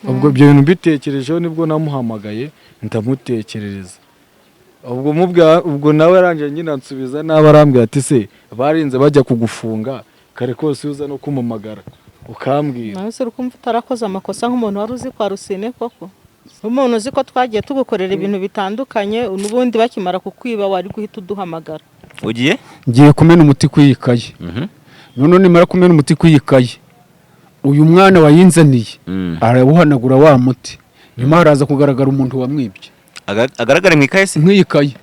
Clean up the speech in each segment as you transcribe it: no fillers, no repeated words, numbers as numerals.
Ubwo ibyo bintu mbitekerejeho, nibwo namuhamagaye ndamutekerereza. Ubwo mubwira, ubwo nawe arangije nyine ansubiza nabi, arambwira ati: "Se barinze bajya kugufunga kare kose, uza no kumpamagara ukambwira?" Nawe se uri kumva utarakoze amakosa nk'umuntu wari uzi kwa Rusine koko, umuntu uzi ko twagiye tugukorera ibintu bitandukanye? N'ubundi bakimara kukwiba wari guhita uduhamagara. Ugiye? Ngiye kumena umuti ku iyi kayi. Noneho nimara kumena umuti ku iyi kayi, uyu mwana wayinzaniye arawuhanagura wa muti, nyuma haraza kugaragara umuntu wamwibye. Agaragara mu ikaye se? Nk'iyi kayi.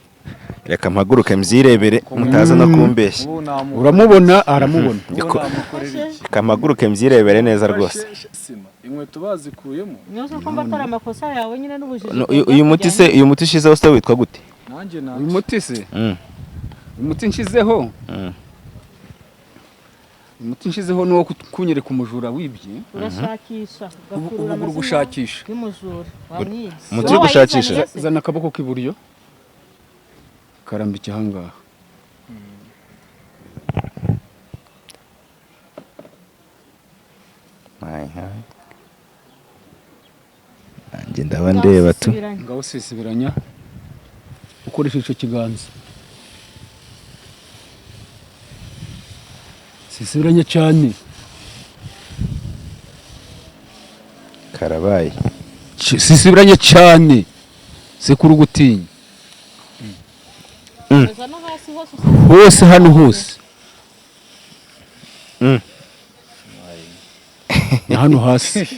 Reka mpaguruke mbyirebere, mutaza no kumbeshya. Ubu namu- Uramubona, aramubona. Ubu namukorera iki? Reka mpaguruke mbyirebere neza rwose. Sima, inkweto bazikuyemo. Niyo ko atari amakosa yawe nyine n'ubujiji. No, uyu muti se, uyu muti ushizeho se witwa gute? Nanjye Uyu nanjye muti se, uyu muti nshyizeho, uyu muti nshyizeho ni uwo kunyereka umujura wibye. Urashakisha, Ubu ugakurura uri amazina gushakisha. y'umujura wamwibye. Umuti uri gushakisha? Zana akaboko k'iburyo, karambike ahangaha. Nanjye ndaba ndeba tu. Ngaho usisibiranya ukoresheje icyo kiganza, sisibiranya cyane. Karabaye. Sisibiranya cyane, sekuru gutinya. Uza no hasi hose. Hose, hano hose. Na hano hasi.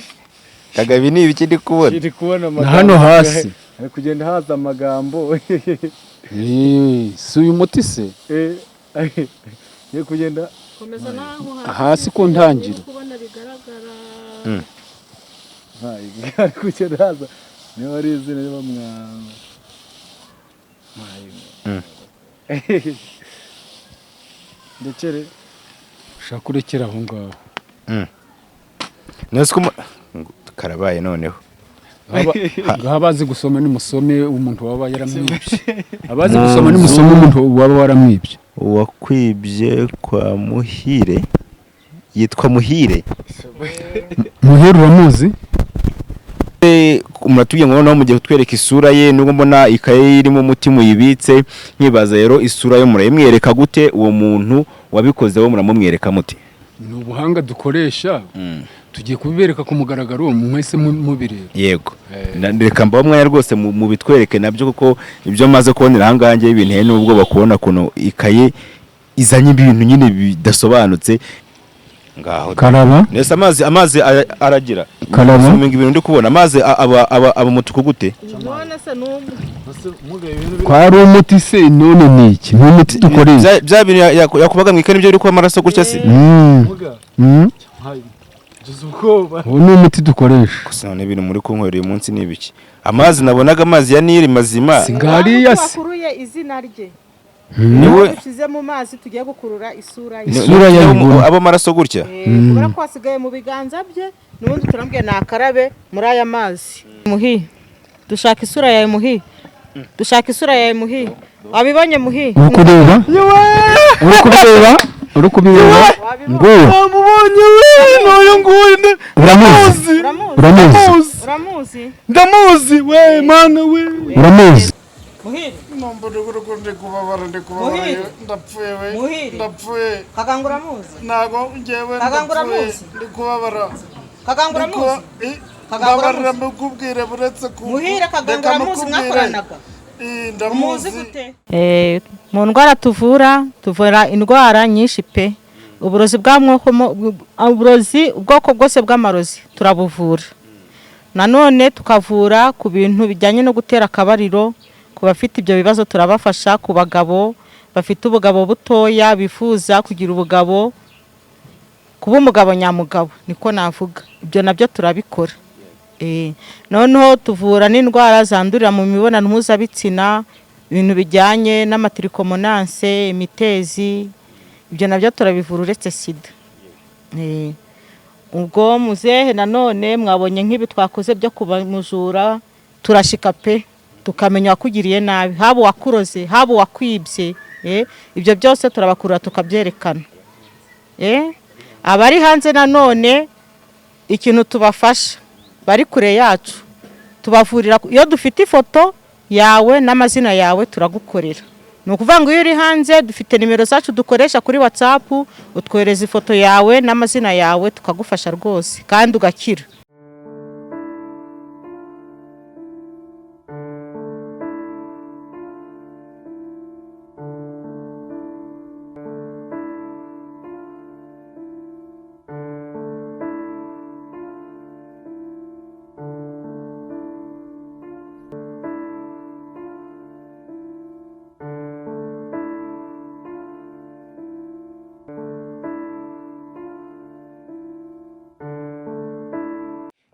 Kagabi, ni ibiki ndi kubona? Iri kubona Na amagambo. hano hasi. Hari kugenda haza amagambo. Si uyu muti se? Iri kugenda. Komeza naho hasi. Hasi ku ntangiro. Uri kubona bigaragara. Hari kugenda haza, niba ari izina, niba mwa ndekere. Ushaka urekera aho ngaho. Nzi ko karabaye noneho. Ngaho abazi gusoma nimusome umuntu waba yaramwibye. Abazi gusoma nimusome umuntu waba waramwibye. Uwakwibye kwa Muhire yitwa Muhire. Muhire uramuzi? Muratubwiye ngo noneho mugiye kutwereka isura ye, nubwo mbona ikaye irimo umuti muyibitse, nkibaza rero isura yo murayimwereka gute? Uwo muntu wabikoze wo muramumwereka mute? Ni ubuhanga dukoresha, tugiye kubibereka ku mugaragaro, mwese mubireba. Yego. Reka mbaho umwanya rwose mubitwereke nabyo, kuko ibyo maze kubonera ahangaha njyewe binteye n'ubwoba, kubona ukuntu ikaye izanye ibintu nyine bidasobanutse ngaho. Karaba. Nese amazi aragira Karaba. Suminga ibintu ndi kubona, amazi aba umutuku gute? None se n'umwe? Kwari umuti se, none ni iki? Ni umuti dukoresha. Bya bintu yakubaga mu ikaye nibyo biri kuba amaraso gutya se? Ngize ubwoba. Uwo ni umuti dukoresha. Gusa none ibintu muri kunywera uyu munsi ni ibiki? Amazi nabonaga, amazi ya Nili mazima. Si ngariya se? Wakuruye izina rye. Niwe. Dushyize mu mazi, tugiye gukurura isura ye. Isura ya Ibura. Aba amaraso gutya. Kubera ko hasigaye mu biganza bye, n'ubundi turambwiye nakarabe muri aya mazi. Muhi, dushaka isura yawe. Muhi, dushaka isura yawe. Muhi, wabibonye Muhi? Uri kureba, uri kubireba, uri kubireba, nguwo. Namubonye we, n'uyu nguyu. Uramuzi? Uramuzi? Uramuzi? Uramuzi? Ndamuzi we, mana we. Uramuzi? Muhire. Numva ndi kubabara, ndi kubabara. Muhire. Ndapfuye we. Muhire. Ndapfuye. Kaganga, uramuzi? Ntago njyewe. Kaganga, Ndapfuye. uramuzi? Ndi kubabara. Kaganga, Ndi kuba- uramuzi? Kaganga, Mbabarira. uramuzi? Mbikubwire buretse ku Muhire, Kaganga, Reka uramuzi? mukubwire. Mwakoranaga? Ih, Umuzi ndamuzi. gute? Mu ndwara tuvura, tuvura indwara nyinshi pe. Uburozi bw'amoko, uburozi ubwoko bwose bw'amarozi turabuvura. Nanone tukavura ku bintu bijyanye no gutera akabariro, ku bafite ibyo bibazo turabafasha. Ku bagabo bafite ubugabo butoya bifuza kugira ubugabo, kuba umugabo nyamugabo niko navuga, ibyo nabyo turabikora. Noneho tuvura n'indwara zandurira mu mibonano mpuzabitsina, ibintu bijyanye n'amatrichomonase, imitezi, ibyo nabyo turabivura, uretse sida. Ubwo muzehe nanone mwabonye nk'ibi twakoze byo kubamujura, turashika pe, tukamenya uwakugiriye nabi, haba uwakuroze, haba uwakwibye, ibyo byose turabakurura tukabyerekana. Abari hanze nanone ikintu tubafasha bari kure yacu tubavurira iyo dufite ifoto yawe n'amazina yawe turagukorera. Ni ukuvuga ngo iyo uri hanze dufite nimero zacu dukoresha kuri WhatsApp, utwohereza ifoto yawe n'amazina yawe tukagufasha rwose kandi ugakira.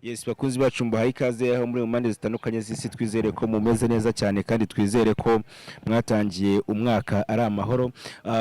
Yes, bakunzi bacu mbahaye ikaze aho muri mu mpande zitandukanye z'isi. Twizere ko mumeze neza cyane kandi twizere ko mwatangiye umwaka ari amahoro.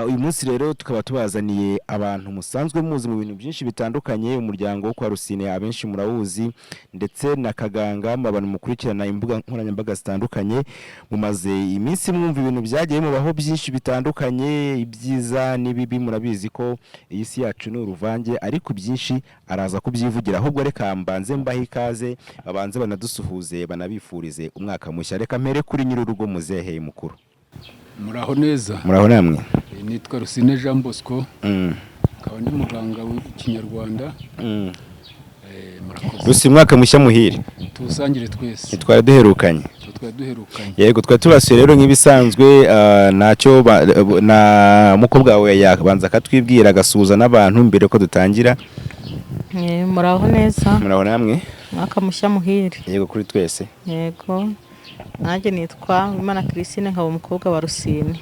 Uyu munsi rero tukaba tubazaniye abantu musanzwe muzi mu bintu byinshi bitandukanye, umuryango wo kwa Rusine abenshi murawuzi, ndetse na Kaganga mu abantu mukurikirana imbuga nkoranyambaga zitandukanye. Mumaze iminsi mwumva ibintu byagiye mubaho byinshi bitandukanye, ibyiza n'ibibi. Murabizi ko iyi si yacu ni uruvange, ariko byinshi araza kubyivugira. Ahubwo reka mbanze mbahe ikaze, babanze banadusuhuze, banabifurize umwaka mushya. Reka mpere kuri nyir'urugo, muzehe mukuru. Muraho neza. Muraho namwe. Nitwa Rusine Jean Bosco, nkaba ndi muganga w'ikinyarwanda. Murakoze. Rusi, umwaka mushya muhire. Tuwusangire twese. Ntitwari duherukanye. Twari duherukanye. Yego, twari tubasuye rero nk'ibisanzwe. Ntacyo na mukobwa wawe yabanza akatwibwira, agasuhuza n'abantu mbere ko dutangira. Muraho neza. Muraho namwe. Mwaka mushya muhire. Yego, kuri twese. Yego, nanjye nitwa Imana Christine, nkaba umukobwa wa Rusine.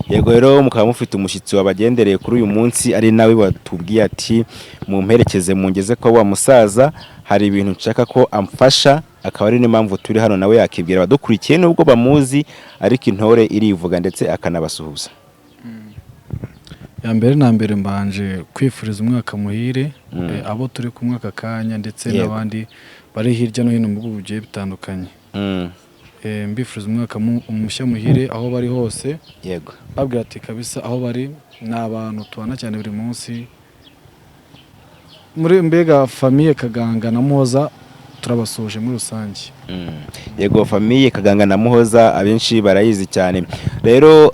Yego rero, mukaba mufite umushyitsi wabagendereye kuri uyu munsi, ari nawe watubwiye ati mumperekeze mungeze kwa wa musaza, hari ibintu nshaka ko amfasha, akaba ari niyo mpamvu turi hano. Nawe yakibwira abadukurikiye nubwo bamuzi, ariko intore irivuga, ndetse akanabasuhuza. Ya mbere na mbere mbanje kwifuriza umwaka muhire abo turi kumwe aka kanya ndetse n'abandi bari hirya no hino mu bihugu bigiye bitandukanye. Mbifuriza umwaka mushya muhire aho bari hose. Babwira ati kabisa aho bari ni abantu tubana cyane buri munsi muri mbega famille Kaganga na Muhoza, turabasuhuje muri rusange. Yego, famille Kaganga na Muhoza abenshi barayizi cyane. Rero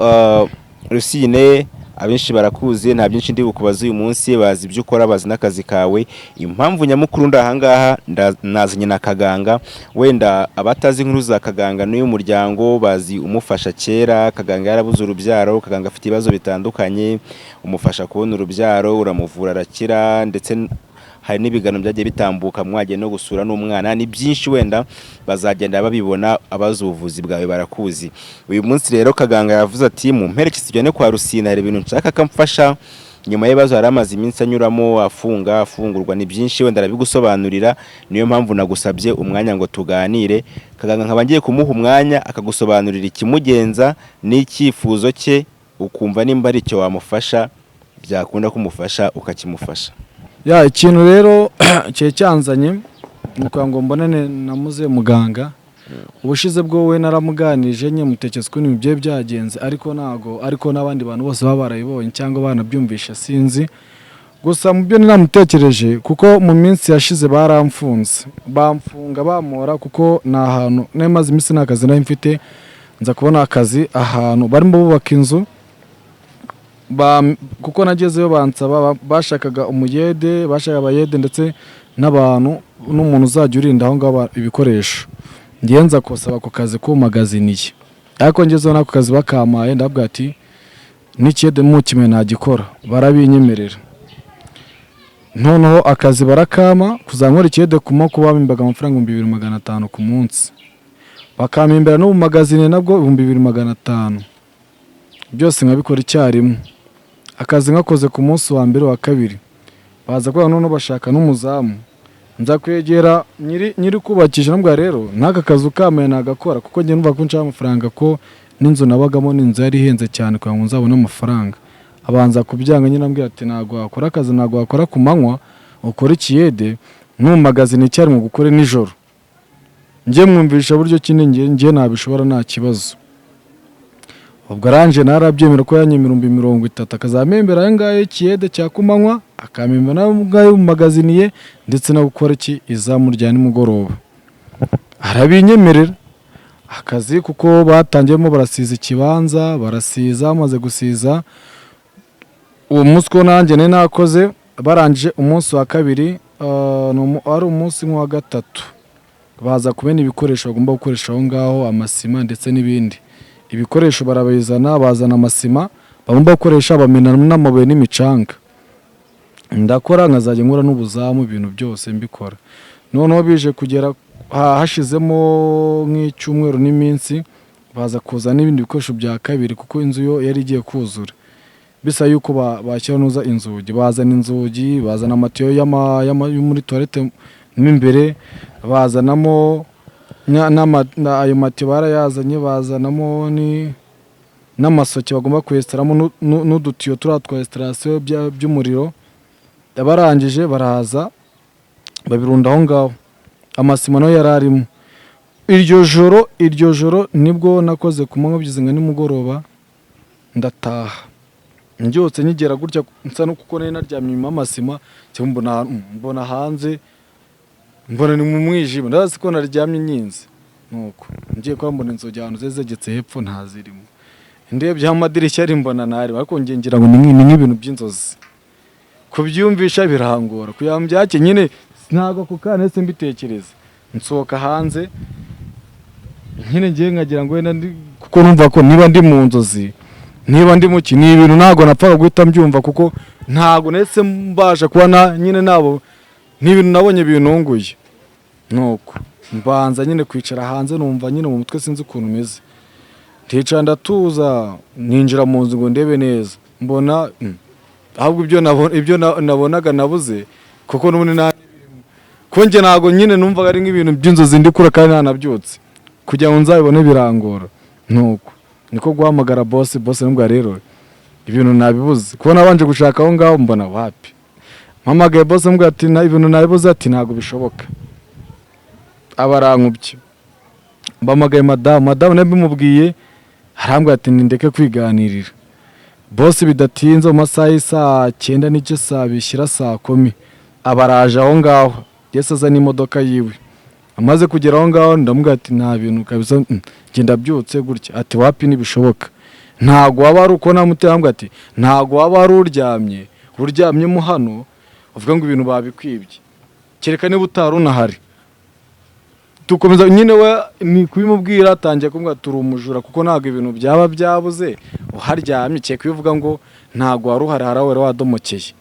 Rusine, abenshi barakuzi, nta byinshi ndi bukubaza uyu munsi, bazi ibyo ukora, bazi n'akazi kawe. Impamvu nyamukuru ndi ahangaha, nazanye na Kaganga. Wenda abatazi inkuru za Kaganga n'uyu muryango bazi umufasha kera. Kaganga yarabuze urubyaro, Kaganga afite ibibazo bitandukanye, umufasha kubona urubyaro, uramuvura arakira, ndetse hari n'ibiganiro byagiye bitambuka, mwagiye no gusura n'umwana. Ni byinshi, wenda bazagenda babibona, abazi ubuvuzi bwawe barakuzi. Uyu munsi rero Kaganga yavuze ati mumperekeze tujyane kwa Rusine, hari ibintu nshaka akamfasha nyuma y'ibibazo yari amaze iminsi anyuramo, afunga afungurwa. Ni byinshi, wenda arabigusobanurira. Niyo mpamvu nagusabye umwanya ngo tuganire, Kaganga, nkaba ngiye kumuha umwanya akagusobanurira ikimugenza n'icyifuzo cye, ukumva nimba ari icyo wamufasha, byakunda kumufasha ukakimufasha. Ya, ikintu rero cyari cyanzanye ni ukugira ngo mbonane na muze muganga. Ubushize bwo we naramuganije nye mutekereza ukuntu ibintu byari byagenze, ariko ntago ariko n'abandi bantu bose baba barabibonye cyangwa banabyumvishe, sinzi. Gusa mu byo naramutekereje, kuko mu minsi yashize baramfunze, bamfunga bamora, kuko ni ahantu nari maze iminsi nta kazi nari mfite. Nza kubona akazi ahantu barimo bubaka inzu, kuko nagezeyo bansaba bashakaga umuyede, bashakaga abayede ndetse n'abantu n'umuntu uzajya urinda aho ngaho ibikoresho. Ngiye nza kusaba ako kazi k'umagaziniye, ariko ngezeho n'ako kazi bakampaye, ndababwira ati n'ikiyede mukime nagikora, barabinyemerera. Noneho akazi barakama kuzankora ikiyede ku moko, bamimbaga amafaranga 2500 ku munsi, bakampimbera n'ubumagazine nabwo 2500, byose nkabikora icyarimwe. Akazi nkakoze ku munsi wa mbere, wa kabiri baza kubona noneho bashaka n'umuzamu. Nza kwegera nyiri kubakisha, namubwira rero n'aka kazi ukamaye nagakora, kuko njye numva ko nshaka amafaranga, ko n'inzu nabagamo n'inzu yari ihenze cyane, kugira ngo nzabone amafaranga. Abanza kubyanga nyine, ambwira ati ntabwo wakora akazi, ntabwo wakora ku manywa ukora ikiyede n'umagazine icyarimwe gukore nijoro. Njye mwumvisha buryo ki njye nabishobora nta kibazo. Ubwo aranje narabyemera ko yanyemera 30,000, akazamembera ayo ngayo ikiyede cya kumanywa, akamembera n'ayo ngayo mu magaziniye, ndetse no gukora iki izamu rya nimugoroba. Arabinyemerera akazi, kuko batangiyemo barasiza ikibanza, barasiza, bamaze gusiza uwo munsi ko nanjye nari nakoze, barangije umunsi wa kabiri, wari umunsi nk'uwa gatatu, baza kumena ibikoresho bagomba gukoresha aho ngaho, amasima ndetse n'ibindi ibikoresho barabizana, bazana amasima bagomba gukoresha, bamena n'amabuye n'imicanga. Ndakora nkazajya nkora n'ubuzamu, ibintu byose mbikora. Noneho bije kugera hashizemo nk'icyumweru n'iminsi, baza kuza n'ibindi bikoresho bya kabiri, kuko inzu yo yari igiye kuzura, bisa yuko bashyira nuza inzugi, bazana inzugi, bazana amatiyo yo muri toilette mo imbere, bazanamo ayo matiyo barayazanye, bazanamo n'amasoke bagomba kwesitaramo, n'udutiyo turiya twa esitarasiyo by'umuriro. Barangije baraza babirunda aho ngaho, amasima nayo yari arimo. Iryo joro nibwo nakoze ku manywa, bigeze nka nimugoroba ndataha. Mbyutse nkigera gutya, nsa no kuko nari naryamye inyuma y'amasima, cyangwa mbona hanze, mbona ni mu mwijima, ndazi ko naryamye nyinze. Nuko ngiye kuba mbona inzugi ahantu zari zegetse hepfo ntazirimo, ndebye aho amadirishya ari mbona ntarimo, ariko njye ngira ngo ni nk'ibintu by'inzozi. Kubyumvisha birangora, kugira ngo mbyake nyine ntabwo ako kanya nahise mbitekereza. Nsohoka hanze nyine, ngiye nkagira ngo wenda kuko numva ko niba ndi mu nzozi, niba ndi mu ki, ni ibintu ntabwo napfaga guhita mbyumva, kuko ntabwo nahise mbasha kuba na nyine nabo, ni ibintu nabonye bintunguye. Nuko mbanza nyine kwicara hanze, numva nyine mu mutwe sinzi ukuntu umeze, ndicara ndatuza, ninjira mu nzu ngo ndebe neza, mbona ahubwo ibyo nabonaga nabuze, kuko n'ubundi nta ko njye ntabwo nyine numvaga ari nk'ibintu by'inzozi ndi kure, kandi ntanabyutse kugira ngo nzabibone birangora. Nuko niko guhamagara boss, boss nubwo rero ibintu nabibuze, kuko nabanje gushaka aho ngaho mbona wapi. Mpamagaye boss mbwira ati ibintu nabibuze, ati ntabwo bishoboka, abarankubye. Mpamagaye madamu, madamu nawe mbimubwiye arambwira ati nindeke kwiganirira. Boss bidatinze mu masaha y'isaa 9:30, saa bishyira saa 10, abaraje aho ngaho, yese aza n'imodoka yiwe. Amaze kugera aho ngaho ndamubwira ati nta bintu kabisa, njye ndabyutse gutya. Ati wapi, ntibishoboka, ntabwo waba ari uko namutera. Arambwira ati ntabwo waba wari uryamye, uryamyemo hano uvuga ngo ibintu babikwibye, kereka niba utari unahari. Dukomeza nyine, we ni kubimubwira, atangiye kumbwira turi umujura, kuko ntabwo ibintu byaba byabuze uharyamye, kereka iyo uvuga ngo ntabwo wari uhari, hari aho wari wadomokeye.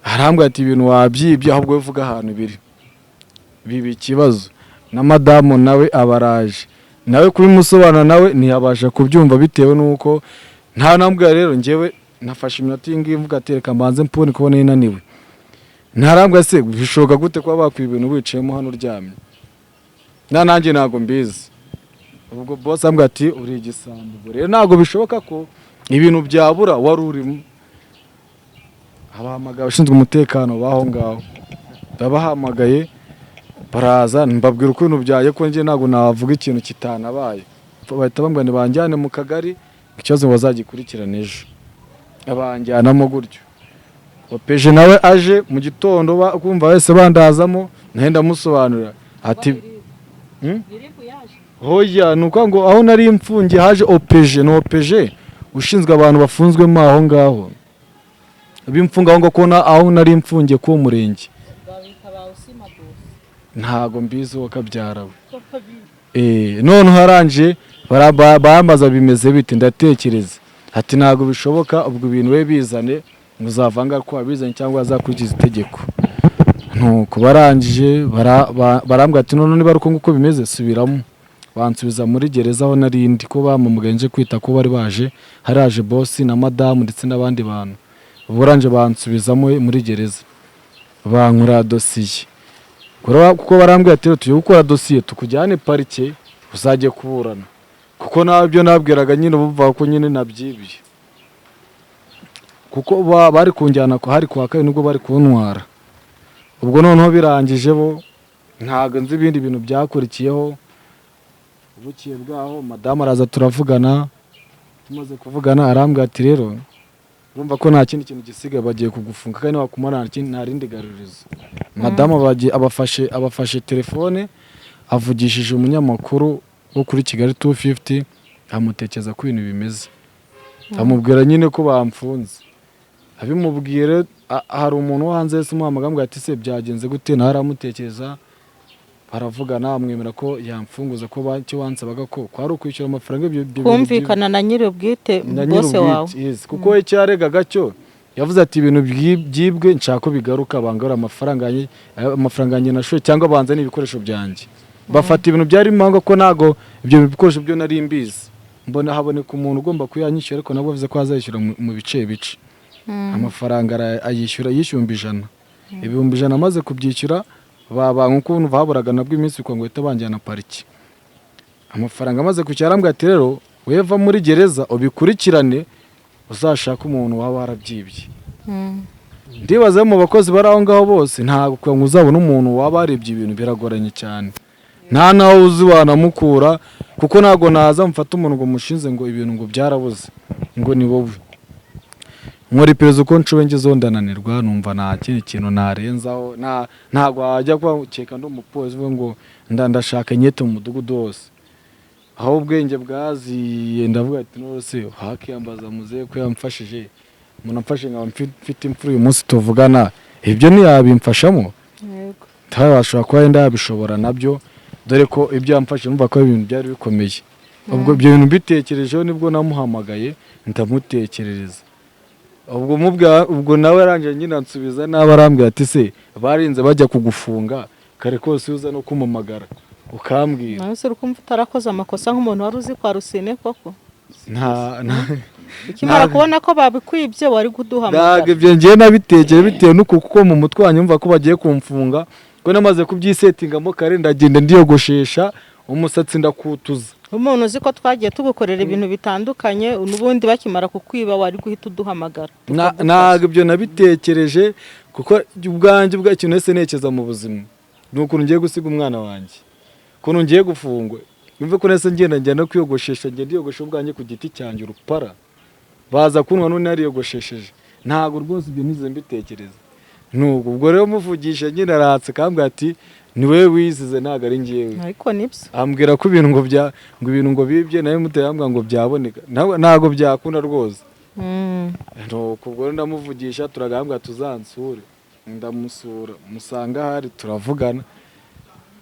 Arambwira ati ibintu wabyibye, ahubwo we uvuga ahantu biri, biba ikibazo. Na madamu nawe abaraje, nawe kubimusobanura nawe ntiyabasha kubyumva, bitewe n'uko nta nambwira. Rero njyewe nafashe iminota iyi ngiyi mvuga ati reka mbanze mpune kubona inaniwe. Ntarambwira se bishoboka gute kuba bakwiba ibintu wicayemo hano uryamye? Na nanjye ntabwo mbizi. Ubwo boss ambwira ati uri igisambo, ubwo rero ntabwo bishoboka ko ibintu byabura wari urimo. Abahamagaye abashinzwe umutekano b'aho ngaho, ndabahamagaye baraza, mbabwira uko ibintu byaye, ko njye ntabwo navuga ikintu kitanabaye. Bahita bambwira ngo banjyane mu kagari, ikibazo bazagikurikirana ejo. Banjyanamo gutyo. OPJ nawe aje mu gitondo, kumva wese bandazamo, nawe ndamusobanurira ati Hoya, ni ukuvuga ngo aho nari mfungiye haje OPJ, ni OPJ ushinzwe abantu bafunzwemo aho ngaho, b'imfunga aho ngaho, kubona aho nari mfungiye k'uwo murenge. Ntago mbizi uwo kabyara we. Noneho arangije barambaza bimeze bite, ndatekereza ati ntabwo bishoboka, ubwo ibintu we bizane muzavanga ko wabizanye cyangwa azakurikiza itegeko. Nuko barangije barambwira ati none niba ari uko nguko bimeze subiramo. Bansubiza muri gereza aho nari ndi, ko bampamagaye nje kwita ko bari baje, haraje boss na madamu ndetse n'abandi bantu. Ubwo bansubizamo muri gereza, bankora dosiye, kuko barambwira ati tugiye gukora dosiye tukujyane parike uzajye kuburana, kuko nabyo nabwiraga nyine bumva ko nyine nabyibiye, kuko bari kunjyana hari kuwa kabiri nibwo bari kuntwara. Ubwo noneho birangije, bo ntabwo nzi ibindi bintu byakurikiyeho. Bukeye bwaho madamu araza turavugana. Tumaze kuvugana arambwira ati rero urumva ko nta kindi kintu gisigaye, bagiye kugufunga kandi wakumara nta kindi, nta rindi garurizo. Madamu bagiye abafashe telefone, avugishije umunyamakuru wo kuri Kigali 250, amutekereza ko ibintu bimeze, amubwira nyine ko bamfunze. Abimubwire hari umuntu wo hanze wese umuhamagara, amubwira ati se byagenze gute, nawe aramutekereza, baravugana, amwemera ko yamfunguza, ko icyo wansabaga ko kwari ukwishyura amafaranga ibyo bintu Kumvikana na nyiri ubwite, na bose wawe. Nyir'ubwite, yes. Kuko we icyo yaregaga cyo yavuze ati ibintu byibwe nshaka ko bigaruka, bangarura amafaranga yanjye, amafaranga yanjye nashoye, cyangwa banzane ibikoresho byanjye. Bafata ibintu byari impanga ko ntago ibyo bikoresho byo nari mbizi, mbona haboneka umuntu ugomba kuyanyishyura, ariko nabwo avuze ko azayishyura mu bice bice. Amafaranga ayishyura, yishyura 100,000, 100,000. Amaze kubyishyura baba nkuko haburaga nabwo iminsi ngo bahite banjyana pariki. Amafaranga amaze kwishyura arambwira ati rero weva muri gereza ubikurikirane, uzashake umuntu waba warabyibye. Ndibaza mu bakozi bari aho ngaho bose, ntabwo kugira ngo uzabone umuntu waba warebye ibintu biragoranye cyane, nta naho uzi wanamukura, kuko ntabwo naza mfate umuntu ngo mushinze ngo ibintu ngo byarabuze ngo ni wowe. Nkora iperereza uko nshoboye, ngezeho ndananirwa, numva nta kindi kintu narenzaho. Ntabwo wajya kuba ukeka ndi umupolisi uvuga ngo ndashaka inyete mu mudugudu wose. Aho ubwenge bwaziye ndavuga ati nose hakiyambaza muzehe ko yamfashije, umuntu amfashe nkaba mfite imfura uyu munsi tuvugana, ibyo ntiyabimfashamo? Yego. Ntabashobora kuba yenda yabishobora nabyo, dore ko ibyo yamfashe numva ko ibintu byari bikomeye. Ubwo ibyo bintu mbitekerejeho nibwo namuhamagaye ndamutekerereza. Ubwo mubwira, ubwo nawe arangije nyine ansubiza nabi, arambwira ati se barinze bajya kugufunga, kare kose uza no kumpamagara ukambwira. Nawe se uri kumva utarakoze amakosa nk'umuntu wari uzi kwa Rusine koko? Nta Ukimara kubona ko babikwibye wari kuduhamagara. Ntabwo ibyo ngiye nabitekeye, bitewe n'uko kuko mu mutwe wanjye mva ko bagiye kumfunga, ko namaze kubyisetingamo kare, ndagenda ndiyogoshesha umusatsi ndakutuza. Umuntu uzi ko twagiye tugukorera ibintu bitandukanye, n'ubundi bakimara kukwiba wari guhita uduhamagara. Ntabwo ibyo nabitekereje, kuko ubwanjye bwa ikintu wese ntekereza mu buzima ni ukuntu ngiye gusiga umwana wanjye, ukuntu ngiye gufungwa. Yumve ko nahise ngenda njya no kwiyogoshesha, ngenda ndiyogoshesha ubwanjye ku giti cyanjye urupara, baza kunywa none nariyogoshesheje. Ntabwo rwose ibyo nigeze mbitekereza. Nuko ubwo rero muvugisha nyine aratse kambwira ati ni wowe wizize, ntabwo ari njyewe. Ariko nibyo. Ambwira ko ibintu ngo bya ngo ibintu ngo bibye, nawe muteye ambwira ngo byaboneka. Ntabwo byakunda rwose. Nuko ubwo rero ndamuvugisha, turagambwa tuzansure, ndamusura, musanga ahari, turavugana,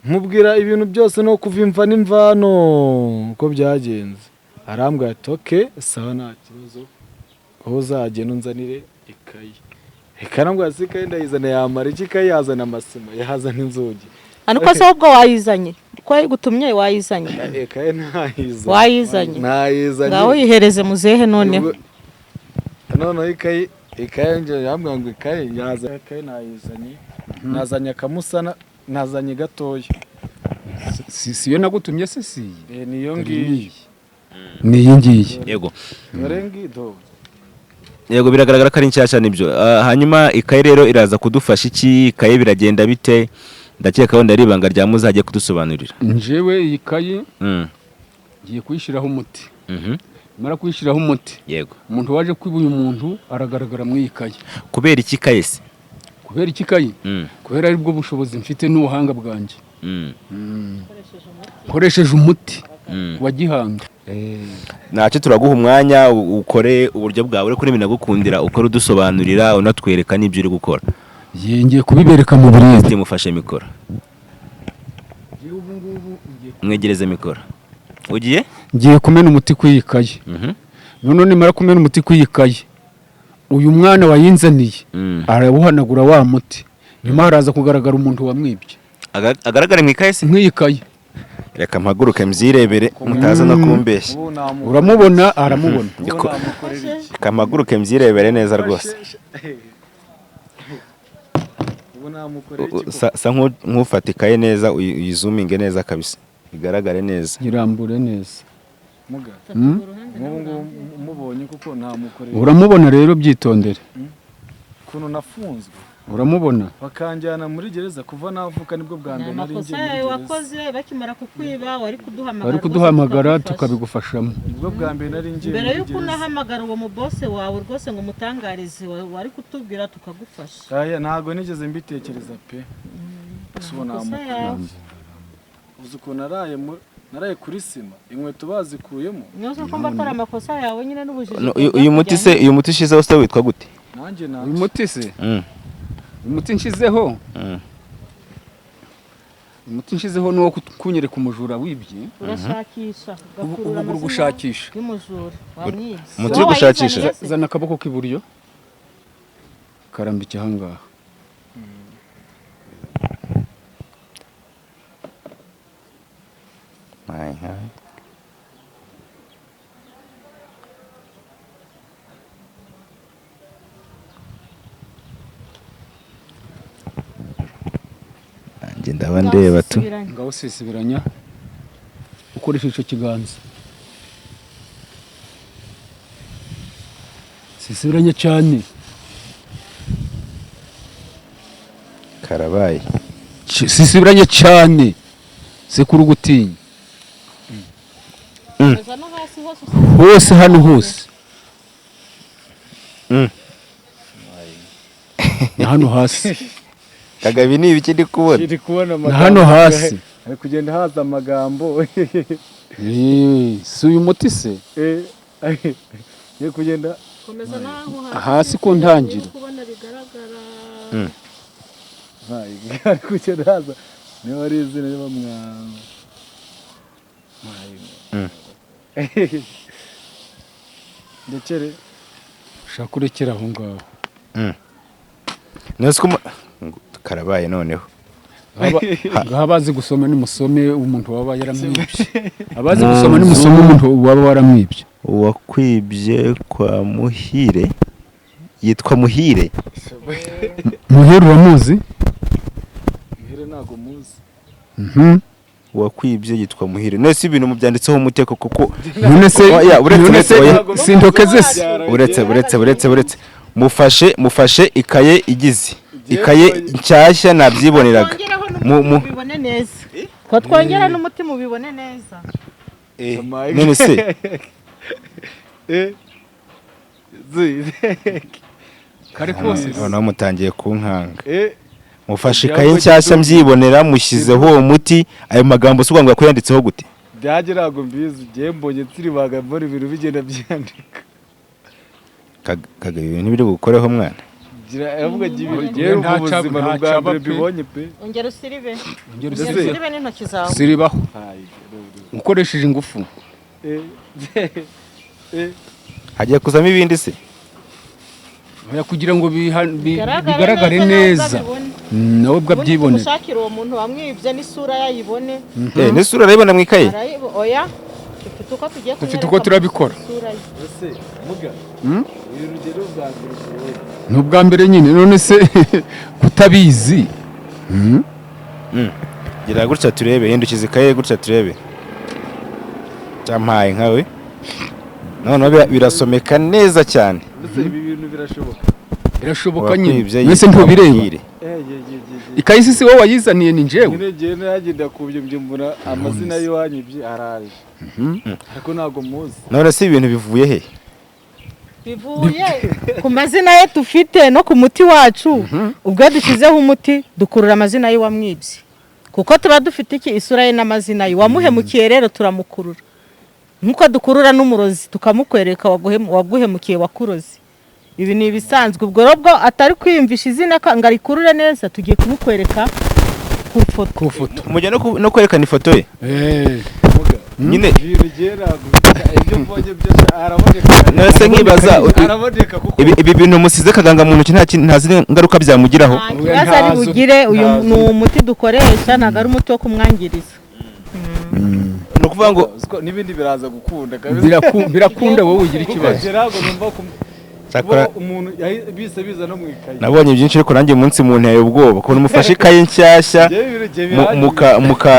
mubwira ibintu byose no kuva imva n'imvano uko byagenze. Arambwira ati okay, sawa, nta kibazo, wowe uzagenda unzanire ikayi. Ikayi si ikayi ndayizana yamara iki? Ikayi yazana amasima, yazana inzugi? Ariko se ubwo wayizanye, ko yayigutumye wayizanye? Ikayi ntayizanye. Wayizanye? Ntayizanye. Ngaho yihereze muzehe noneho. Noneho ikayi njye yambwira ngo ikayi yazanye, ikayi nayizanye, nazanye akamusana, nazanye gatoya. Si yo nagutumye se? Si iyi? Niyo ngiyi. Ni iyi ngiyi. Yego. Dore ngido. Yego, biragaragara ko ari nshyashya nibyo. Hanyuma ikayi rero iraza kudufasha iki? Ikayi biragenda bite? Ndakeka wenda ari ibanga rya muzajye kudusobanurira. Njyewe iyi kayi ngiye kuyishyiraho umuti. Nimara kuyishyiraho umuti, umuntu waje kwiba uyu muntu aragaragara muri iyi kayi. Kubera iki ikayi se? Kubera iki kayi? Kubera aribwo bushobozi mfite n'ubuhanga bwanjye. Nkoresheje umuti wa gihanga. Ntacyo, turaguha umwanya ukore uburyo bwawe, ariko binagukundira ukore udusobanurira, unatwereka n'ibyo uri gukora. Ngiye kubibereka mu burezi. Mufashe mikoro, mwegereze mikoro. Ugiye? Ngiye kumena umuti ku iyi kayi. Noneho nimara kumena umuti ku iyi kayi, uyu mwana wayinzaniye arawuhanagura wa muti, nyuma haraza kugaragara umuntu wamwibye. Agaragara mu ikayi se? Nk'iyi kayi. Reka mpaguruke mbyirebere, mutaza no kumbeshya. Ubu namukorera Uramubona, aramubona. Ubu namukorera iki? Reka mpaguruke mbyirebere neza rwose. Ubu namukorera iki? Sa nk'ufata ikaye neza, uyizuminge neza kabisa, igaragare neza. Yirambure neza. Muga Mm? nk'ubu ngubu mubonye kuko namukorera. Uramubona rero, byitondere. Ukuntu nafunzwe. Uramubona? Bakanjyana muri gereza. Kuva navuka nibwo bwa Ni mbere nari amakosa ngiye muri yawe gereza. wakoze. Bakimara kukwiba wari kuduhamagara, Bari rwose kuduhamagara tukagufasha. Tukabigufashamo. Nibwo bwa mbere nari ngiye Mbere muri y'uko gereza. unahamagara uwo mubose wawe rwose ngo umutangarize, wari kutubwira tukagufasha. Aya ntabwo nigeze mbitekereza pe. Ese ubu Amakosa namukura yawe. Uzi ukuntu naraye kuri sima, inkweto bazikuyemo. Niyo ko mba atari amakosa yawe nyine n'ubujiji. No, uyu muti se, uyu muti ushizeho se witwa gute? Nanjye Uyu nanjye muti se, uyu muti nshizeho, uyu muti nshizeho ni uwo kunyereka umujura wibye. Urashakisha, Ubu ugakurura ubu uri amazina gushakisha. y'umujura wamwibye. Umuti uri gushakisha? Zana akaboko k'iburyo, karambike ahangaha. My God. Nanjye ndaba ndeba tu. Ngaho usisibiranya ukoresheje icyo kiganza, sisibiranya cyane. Karabaye. Sisibiranya cyane, sekuru gutinya. Koza no hasi hose. Hose, hano hose. Na hano hasi. Kagabi, ni ibiki ndi kubona? Iri kubona Na hano hasi. Ari kugenda haza amagambo. Si uyu muti se? Ari kugenda. Komeza naho hasi. Hasi ku ntangiro. Uri kubona bigaragara. Ari kugenda haza niba ari izina niba mwa ndekere. Ushaka urekera aho ngaho. Nasi ko karabaye noneho. Ngaho abazi gusoma nimusome umuntu waba yaramwibye. Abazi gusoma nimusome umuntu waba waramwibye. Uwakwibye kwa Muhire yitwa Muhire. Muhire uramuzi? Muhire ntago muzi. Uwakwibye yitwa Muhire. None ibintu mubyanditseho umuteko kuko None se Oya, uretse none uretse se oya. si intoke ze se? Uretse, uretse, uretse, uretse, mufashe ikaye igize ikaye nshyashya nabyiboneraga. Twongereho Mu- n'umuti mubibone neza, ko twongera n'umuti mubibone neza. None se Zi. Kare kose. Noneho mutangiye kunkanga. Mufashe ikaye nshyashya mbyibonera, mushyizeho uwo muti, ayo magambo si ngo ko yanditseho gute? Byanjye ntabwo mbizi, ngiye mbonye nsiribaga mbona ibintu bigenda byandika. Kagabi, ibintu ntibiri bugukoreho mwana. Avuga ngo ibintu ngiye Nta mu buzima ni nta ubwa caba mbere pe. mbibonye pe. Ongera usiribe. Ongera Ongera usiribe. usiribe n'intoki zawe. Siribaho ukoresheje ingufu. Hagiye kuzamo ibindi se? Oya, kugira ngo bigaragare neza. Nawe ubwo abibone. Nawe ubwo Ubundi abyibone. tumushakire uwo muntu wamwibye n'isura yayibone. N'isura arayibona mu ikaye. Oya, dufite uko tugiye Dufite kumwereka uko turabikora. isura ye. Ese muga, uyu rugero bwa mbere ubonye? Ni ubwa mbere nyine, none se kutabizi? Gira gutya turebe, hindukiza ikaye gutya turebe. Cyampaye nkawe, noneho birasomeka neza cyane. Mbese ibi bintu birashoboka? Birashoboka nyine. Uwakwibye Mbese yitwa ntubireba? Muhire. Ye, ye, ye, ye. Ikayi si wowe wayizaniye, ni njyewe. Nyine ngiye nagenda kubyo mbona amazina y'iwanyibye araje, ariko ntabwo muzi. None se ibintu bivuye he? Bivuye ku mazina ye dufite no ku muti wacu. Ubwo iyo dushyizeho umuti dukurura amazina y'uwamwibye, kuko tuba dufite iki? Isura ye n'amazina ye. Wamuhemukiye rero turamukurura nk'uko dukurura n'umurozi, tukamukwereka waguhemukiye, wakuroze. Ibi ni ibisanzwe. Ubwo rero bwo atari kwiyumvisha izina ngo arikurure neza, tugiye kumukwereka ku ifoto. Ku foto. Mujya no kwerekana ifoto ye? Muga, Nyine ibintu ngiye ntabwo ibyo mbonye byose araboneka. None se nkibaza Araboneka kuko ibi bintu musize kaganga mu ntoki, nta zindi ngaruka byamugiraho? Nta kibazo ari Ntazo. bugire. Uyu Ntazo. ni umuti dukoresha, ntabwo ari umuti wo kumwangiriza. Ni ukuvuga ngo Uziko n'ibindi biraza gukunda kabisa. Birakunda, wowe ugira ikibazo. Kuko ntabwo numva Cyakora kuba umuntu bise biza no mu ikayi. Nabonye byinshi, ariko nanjye umunsi munteye ubwoba ukuntu mufashe ikaye nshyashya. Njyewe ibintu ngiye muka muka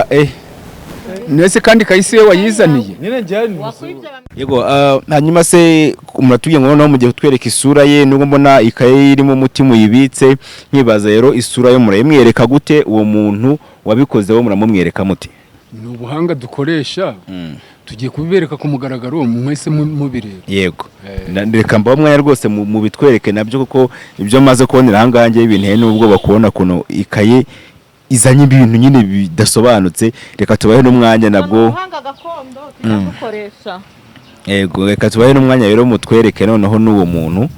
Nese kandi kayisi we wayizaniye. Nyine njyewe ni Wakwibye. Yego, hanyuma se muratubwiye ngo noneho mugiye kutwereka isura ye, nubwo mbona ikaye irimo umuti muyibitse, nkibaza rero isura yo murayimwereka gute? Uwo muntu wabikozeho muramumwereka mute? Ni ubuhanga dukoresha, tugiye kubibereka ku mugaragaro mwese mubireba. Yego. Reka mbaho umwanya rwose mubitwereke nabyo, kuko ibyo maze kubonera aha ngaha njyewe binteye n'ubwoba kubona ukuntu ikaye izanye ibintu nyine bidasobanutse. Reka tubahe n'umwanya nabwo. Ubuhanga gakondo tujya dukoresha. Yego, reka tubahe n'umwanya rero mutwereke noneho n'uwo muntu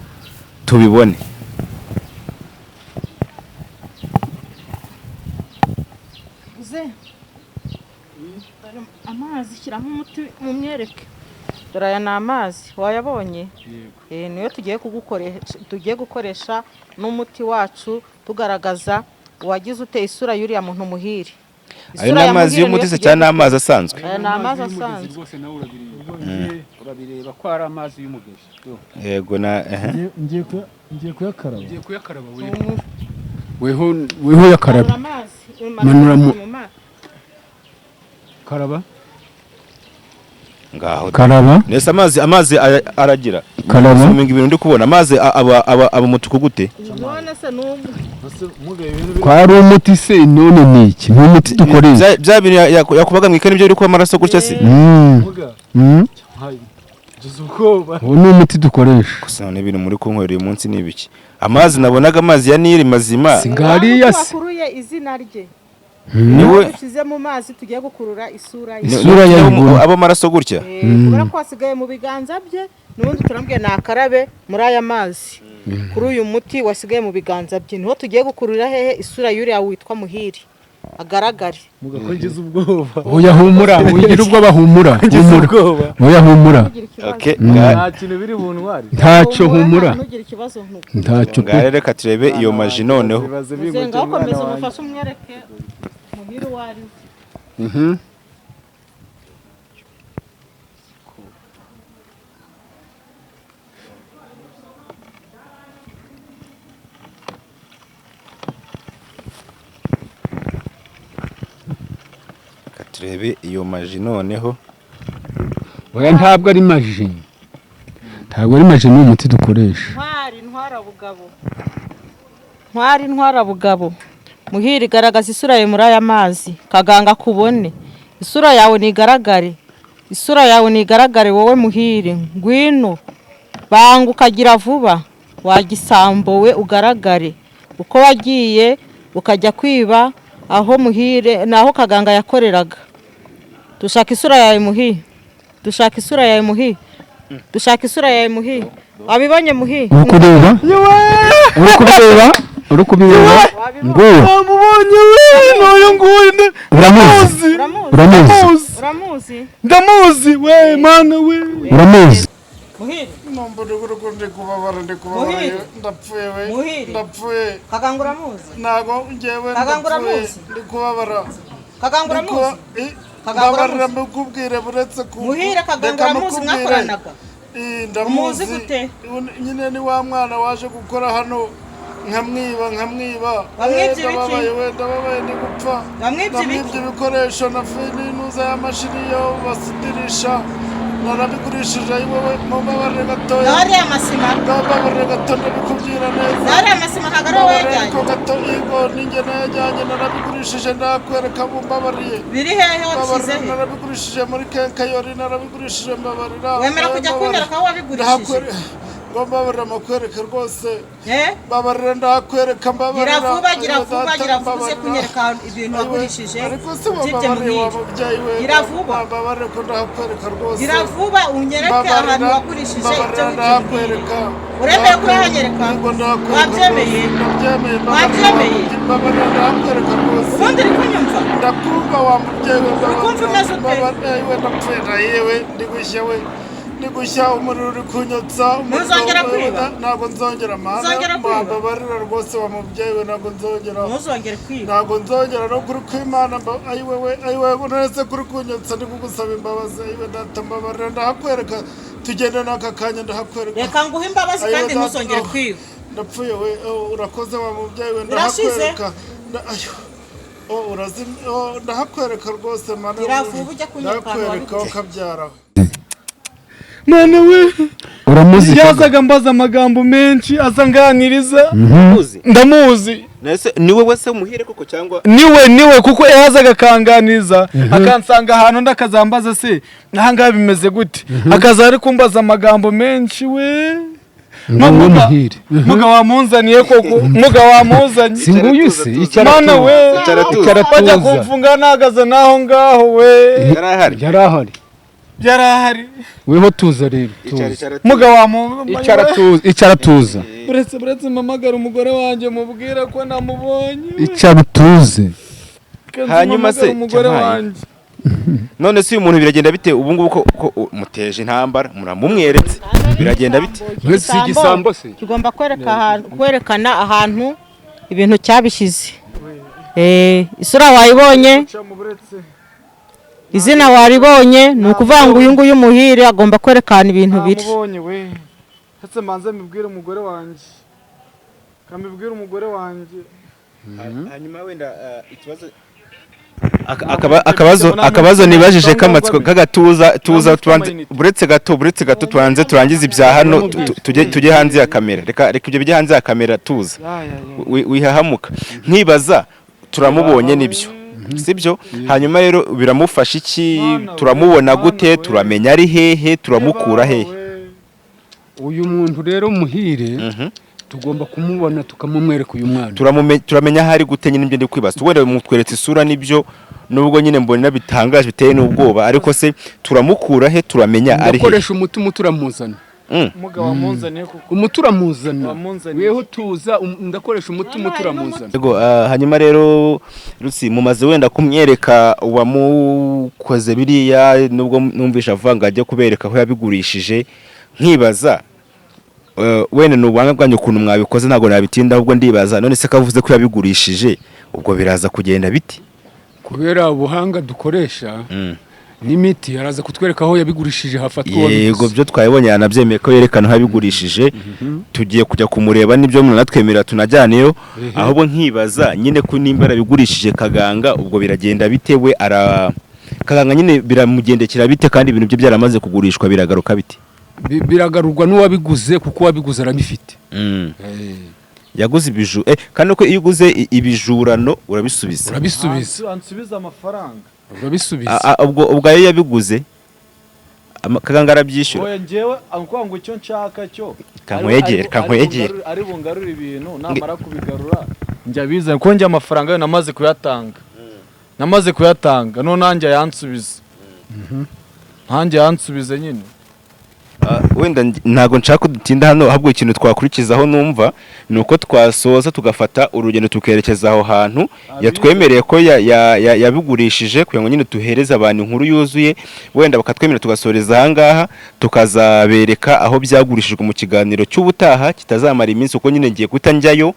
tubibone. Uze amazi, shyiramo umuti mumwereke. Dore aya ni amazi, wayabonye? Niyo tugiye kugukoresha, tugiye gukoresha n'umuti wacu tugaragaza uwagize ute isura y'uriya muntu Muhire. Ayo ni Isura ya amazi Muhire y'umuti niyo se tugiye cyangwa ni amazi asanzwe? Aya ni amazi asanzwe. Rwose nawe urabireba ko ari amazi y'umugezi. Yego na ehe. Ngiye kuyakaraba. Ugiye kuyakaraba weho? Weho yakaraba. Manura amazi, Manura mu mazi. Karaba. Ngaho. Karaba. Nese amazi aragira Karaba. Suminga ibintu ndi kubona, amazi aba umutuku gute? None se n'ubu Ko ari umuti se, none ni iki? Ni umuti dukoresha. Bya bintu yakubaga mu ikaye nibyo biri kuba amaraso gutya se? Ngize ubwoba. Uwo ni umuti dukoresha. Gusa none ibintu muri kunywera uyu munsi ni ibiki? Amazi nabonaga, amazi ya Nili mazima. Si ngariya se? Wakuruye izina rye. Niwe Dushyize mu mazi, tugiye gukurura isura ye. Isura ya Nguni. Aba amaraso gutya. Kubera ko wasigaye mu biganza bye, n'ubundi turambwiye nakarabe muri aya mazi kuri uyu muti wasigaye mu biganza bye, niho tugiye gukurura hehe isura y'uriya witwa Muhire agaragare. Muga ko ngize ubwoba. Oya humura, wigira ubwoba, humura. Ngize Humura. ubwoba. Oya humura. Ntugire ikibazo. Okay. Nta kintu biri buntware. Ntacyo, humura. Ntugire ikibazo ntuku. Ntacyo pe. Ngaho reka turebe iyo maji noneho. Bibaze Muzenga bingukira umwana ukomeza wanjye. umufashe umwereke Muhire uwo ari we. Reka turebe iyo maji noneho. Oya, ntabwo ari maji, ntabwo ari maji, ni umuti dukoresha. Ntwari ntwarabugabo, ntwari ntwarabugabo Muhire, garagaza isura yawe muri aya mazi, kaganga kubone. Isura yawe nigaragare, isura yawe nigaragare. Wowe Muhire, ngwino banga ukagira vuba, wagisambo we, ugaragare uko wagiye ukajya kwiba aho Muhire naho kaganga yakoreraga. Dushaka isura yawe Muhire, dushaka isura yawe Muhire, dushaka isura yawe Muhire. Wabibonye Muhire? Uri kureba, uri kubireba, uri kubireba nguwo. Namubonye we, n'uyu nguyu Uramuzi? Uramuzi? Uramuzi? Uramuzi? Ndamuzi we, mana we. Uramuzi? Muhire. Numva ndi kubabara, ndi kubabara. Muhire. Yewe, ndapfuye we. Muhire. Ndapfuye. Kaganga uramuzi? Ntago njyewe Kaganga ndapfuye. uramuzi? Ndi kubabara. Kaganga Ndi kuba- uramuzi? Kaganga Mbabarira uramuzi? mbikubwire buretse ku Muhire, Kaganga reka uramuzi? mukubwire. Mwakoranaga? Ndamuzi. Umuzi gute? Nyine ni wa mwana waje gukora hano nkamwiba, nkamwiba. Wamwibye ibiki? Ndababaye we, ndababaye, ndi gupfa. Wamwibye ibiki? Namwibye ibikoresho na fininuza y'amashini yo basudirisha, narabigurishije. Ayiwewe, mumbabarire gatoya. Nariya masima. Mbabarire gato, ndabikubwira neza. Nariya masima ntabwo ari wowe Mbabarire yajyanye? ariko gato, yego, ninjye nayajyanye, narabigurishije, ndakwereka, mumbabariye. Biri hehe? Wabishyize Mbabarira, he? narabigurishije muri kenkayori, narabigurishije, mbabarira. Wemera kujya Mbabarira. kunyereka aho wabigurishije? Ngo mbabarira makwereke rwose. Eh? Mbabarira, ndakwereka, mbabarira. Gira vuba, gira Ayiwe, vuba, data, gira vuba uze mbabarira. kunyereka ibintu Ayiwe, wagurishije ariko se byibye wambabariye wa Muhire. mubyeyi we? Gira vuba. Mbabarire ko ndakwereka rwose. Gira vuba unyereke ahantu Mbabarira, wagurishije ibyo mbabarira, wibye Muhire. ndakwereka. Uremeye ko urahanyereka? Yego, ndakwereka Wabyemeye? rwose, ndabyemeye, mbabarira. Wabyemeye? Mbabarira, ndakwereka rwose. Ubundi uri kunyumva? Ndakumva wa mubyeyi we. Uri kumva umeze ute? Mbabarira, yewe, ndapfuye, yewe, ndi gushya we, ndi gushya, umuriro uri kunyotsa umuriro. Ntuzongera kwiba? Ntabwo nzongera, mana. Ntuzongera kwiba? Mbabarira rwose wa mubyeyi we, ntabwo nzongera. Ntuzongere kwiba. Ntabwo nzongera no kuri kwimana. Ayiwewe, ayiwewe, nonese kuri kunyotsa, ndi kugusaba imbabazi. Ayiwe data, mbabarira, ndahakwereka, tugende n'aka kanya, ndahakwereka. Reka nguhe imbabazi Ayiwe kandi data, ntuzongere oh, kwiba. Ndapfuye we. Oh, urakoze wa mubyeyi we. Birashize? Ndahakwereka. Ayo. Oh, urazi, oh, ndahakwereka rwose mana. Gira vuba ujye kunyereka ahantu Ndahakwereka wabiguze. ukabyara. Mana we! Uramuzi? Yazaga mbaza amagambo menshi, aza anganiriza. Muzi? Ndamuzi. Nese niwe wese Muhire koko cyangwa? Niwe, niwe, kuko yazaga akanganiza, akansanga ahantu, undi akazambaza: "Se ahangaha bimeze gute?" Akaza ari kumbaza amagambo menshi we. Nguwo. Muga- Muhire. Muga wamunzaniye koko, muga wamuzanye. Si nguyu se? Icara. Mana we! Icara tuza. Icara. Bajya Tuza. kumfunga nahagaze n'aho ngaho we. Yari ahari? Yari ahari. Yari ahari. Weho tuza rero. Icara. Tuza. Icara tuza. Muga wamu Icara tuza, icara tuza. Buretse mpamagara umugore wanjye mubwira ko namubonye. Icara utuze. Kenshi Hanyuma se, mpamagara umugore Jamayi. wanjye. None se uyu muntu biragenda bite ubu ngubu ko muteje intambara, muramumweretse, biragenda bite? Mbese si igisambo se? Kigomba kwereka ahantu, kwerekana ahantu ibintu cyabishyize. Isura wayibonye, izina waribonye, ni ukuvuga ngo uyu nguyu Muhire agomba kwerekana ibintu biri. Namubonye we. Ndetse manze mbibwire umugore wanjye, kambibwire umugore wanjye. Hanyuma wenda ikibazo akabazo nibajije k'amatsiko k'agatuza tuza tubanze, buretse gato tubanze turangize ibya hano, tujye hanze ya kamera. Reka ibyo bijye hanze ya kamera, tuza. Wihahamuka. Nkibaza, turamubonye nibyo, sibyo? Hanyuma rero biramufasha iki? Mana we, Turamubona Mana gute? we. Turamenya ari hehe? Turamukura hehe? Uyu muntu rero Muhire, tugomba kumubona tukamumwereka uyu mwana. Turamenya aho ari gute nyine? Ibyo ndi kwibaza, wenda mutweretse isura nibyo, nubwo nyine mbona bitangaje, biteye n'ubwoba, ariko se turamukura he? Turamenya ari he? Ndakoresha umuti, umuti uramuzana. Umugabo wamunzaniye kuko. Umuti uramuzana. Wamunzaniye. Weho tuza, ndakoresha umuti, umuti uramuzana. Yego, hanyuma rero Rusi, mumaze wenda kumwereka uwamukoze biriya, nubwo numvisha avuga ngo ajye kubereka aho yabigurishije, nkibaza, wenda ni ubuhanga bwanyu ukuntu mwabikoze, ntabwo nabitinda, ahubwo ndibaza, none se ko avuze ko yabigurishije, ubwo biraza kugenda biti? Kubera ubuhanga dukoresha n'imiti, araza kutwereka aho yabigurishije, hafatwa Yego. uwabiguze. Byo twabibonye, yanabyemeye ko yerekana aho yabigurishije. Tugiye kujya kumureba nibyo, munatwemerera tunajyaneyo. Ahubwo nkibaza nyine ko nimba yarabigurishije Kaganga, ubwo biragenda bite? We ara Kaganga nyine biramugendekera bite, kandi ibintu bye byaramaze kugurishwa? Biragaruka bite? Biragarurwa n'uwabiguze, kuko uwabiguze arabifite. Yaguze ibiju, kandi ko iyo uguze ibijurano urabisubiza. Urabisubiza. Ansubiza amafaranga. Urabisubiza. Ubwo ayo yabiguze, Kaganga arabyishyura? Oya, njyewe akuvuga ngo icyo nshaka cyo Kankwegere, kankwegere. Ari bungarure ibintu, namara kubigarura njya bizana, kuko njye amafaranga yo namaze kuyatanga, namaze kuyatanga. None nanjye ayansubize, ntanjye yansubize nyine. Wenda ntabwo nshaka ko dutinda hano, ahubwo ikintu twakurikizaho numva ni uko twasoza tugafata urugendo tukerekeza aho hantu yatwemereye ko yabigurishije, kugira ngo nyine tuhereze abantu inkuru yuzuye. Wenda bakatwemerera tugasoreza aha ngaha, tukazabereka aho byagurishijwe mu kiganiro cy'ubutaha kitazamara iminsi, kuko nyine ngiye guhita njyayo,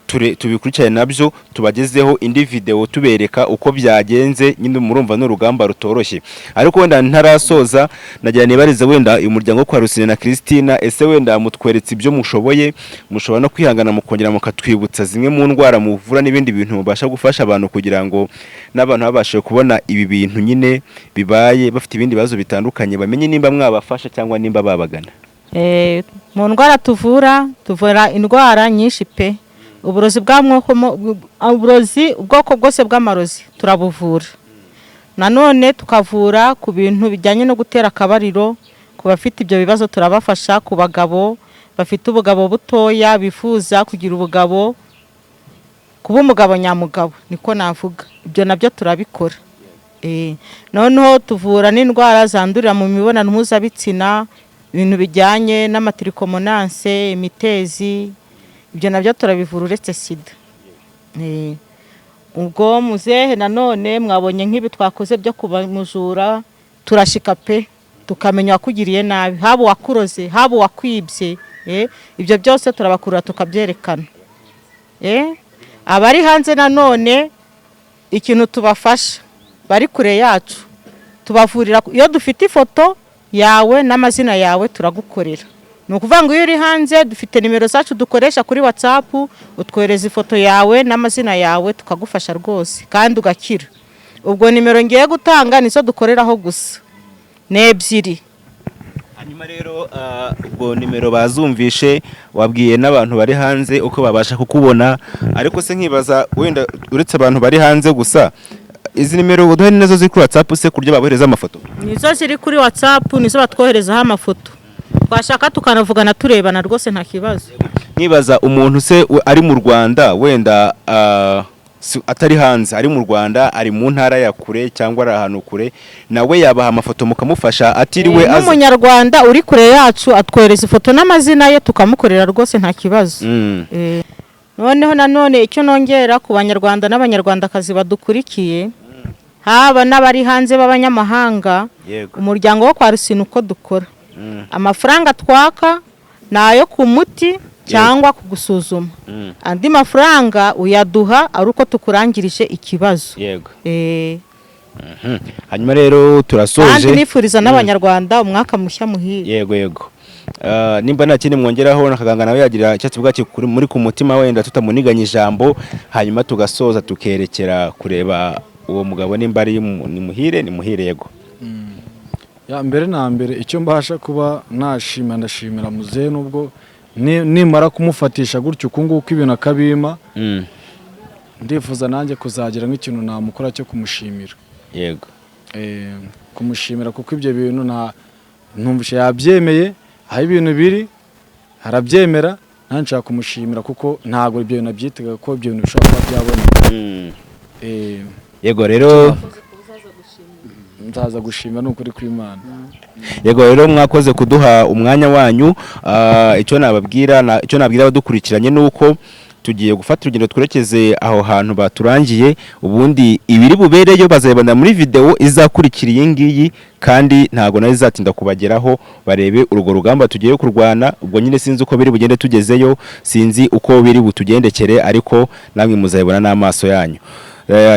tubikurikirane nabyo, tubagezeho indi video tubereka uko byagenze. Nyine murumva ni urugamba rutoroshye. Ariko wenda ntarasoza, nagira nibarize wenda uyu muryango wo kwa Rusine na Christina: ese wenda mutweretse ibyo mushoboye, mushobora no kwihangana mukongera mukatwibutsa zimwe mu ndwara muvura n'ibindi bintu mubasha gufasha abantu, kugira ngo n'abantu babashe kubona ibi bintu nyine bibaye bafite ibindi bibazo bitandukanye, bamenye nimba mwabafasha cyangwa nimba babagana? Mu ndwara tuvura, tuvura indwara nyinshi pe. Uburozi bw'amoko, uburozi ubwoko bwose bw'amarozi turabuvura. Nanone tukavura ku bintu bijyanye no gutera akabariro, ku bafite ibyo bibazo turabafasha, ku bagabo bafite ubugabo butoya bifuza kugira ubugabo, kuba umugabo nyamugabo niko navuga, ibyo nabyo turabikora. Noneho tuvura n'indwara zandurira mu mibonano mpuzabitsina, ibintu bijyanye n'amatrichomonase, imitezi, ibyo nabyo turabivura, uretse sida. Ubwo muzehe nanone mwabonye nk'ibi twakoze byo kubamujura, turashika pe, tukamenya uwakugiriye nabi, haba uwakuroze, haba uwakwibye, ibyo byose turabakurura tukabyerekana. Abari hanze nanone ikintu tubafasha, bari kure yacu, tubavurira iyo dufite ifoto yawe n'amazina yawe turagukorera. Ni ukuvuga ngo iyo uri hanze dufite nimero zacu dukoresha kuri WhatsApp, utwohereza ifoto yawe n'amazina yawe tukagufasha rwose kandi ugakira. Ubwo nimero ngiye gutanga nizo dukoreraho gusa, ni ebyiri. Hanyuma rero ubwo nimero bazumvishe, wabwiye n'abantu bari hanze uko babasha kukubona. Ariko se nkibaza, wenda uretse abantu bari hanze gusa, izi nimero uduhe ni nazo ziri kuri WhatsApp se, ku buryo babohereza amafoto? Nizo ziri kuri WhatsApp, nizo batwoherezaho amafoto, twashaka tukanavugana turebana rwose, nta kibazo. Nkibaza, umuntu se ari mu Rwanda wenda, atari hanze, ari mu Rwanda, ari mu ntara ya kure cyangwa ari ahantu kure, nawe yabaha amafoto mukamufasha atiriwe aza? N'umunyarwanda uri kure yacu atwohereza ifoto n'amazina ye tukamukorera rwose, nta kibazo. Noneho nanone icyo nongera ku Banyarwanda n'Abanyarwandakazi badukurikiye, haba n'abari hanze b'abanyamahanga, umuryango wo kwa Rusine uko dukora, amafaranga twaka ni ayo ku muti cyangwa ku gusuzuma. Andi mafaranga uyaduha ari uko tukurangirije ikibazo. Hanyuma rero turasoje. Kandi nifuriza n'Abanyarwanda umwaka mushya muhire. Yego. Nimba nta kindi mwongeraho, nakaganga nawe yagira icyatsi bwaki muri ku mutima, wenda tutamuniganya ijambo, hanyuma tugasoza tukerekera kureba uwo mugabo nimba ari ni muhire, ni muhire. Yego. Ya mbere na mbere, icyo mbasha kuba nashima, ndashimira muzehe, nubwo nimara kumufatisha gutyo uku nguku ibintu akabima, ndifuza nanjye kuzagira nk'ikintu namukora cyo kumushimira. Kumushimira kuko ibyo bintu nta numvishe yabyemeye, aho ibintu biri arabyemera, nanjye nshaka kumushimira kuko ntabwo ibyo bintu abyitegaga ko ibyo bintu bishobora kuba byaboneka. Yego rero. Nzaza gushima, ni ukuri kw'Imana. Yego rero, mwakoze kuduha umwanya wanyu. Icyo nababwira icyo nabwira abadukurikiranye ni uko tugiye gufata urugendo twerekeze aho hantu baturangiye. Ubundi ibiri bubereyo bazabibona muri video izakurikira iyi ngiyi, kandi ntabwo nayo izatinda kubageraho, barebe urwo rugamba tugiye kurwana. Ubwo nyine sinzi uko biri bugende tugezeyo, sinzi uko biri butugendekere, ariko namwe muzabibona n'amaso yanyu.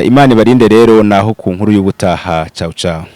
Imana ibarinde rero, naho ku nkuru y'ubutaha. Ciao ciao.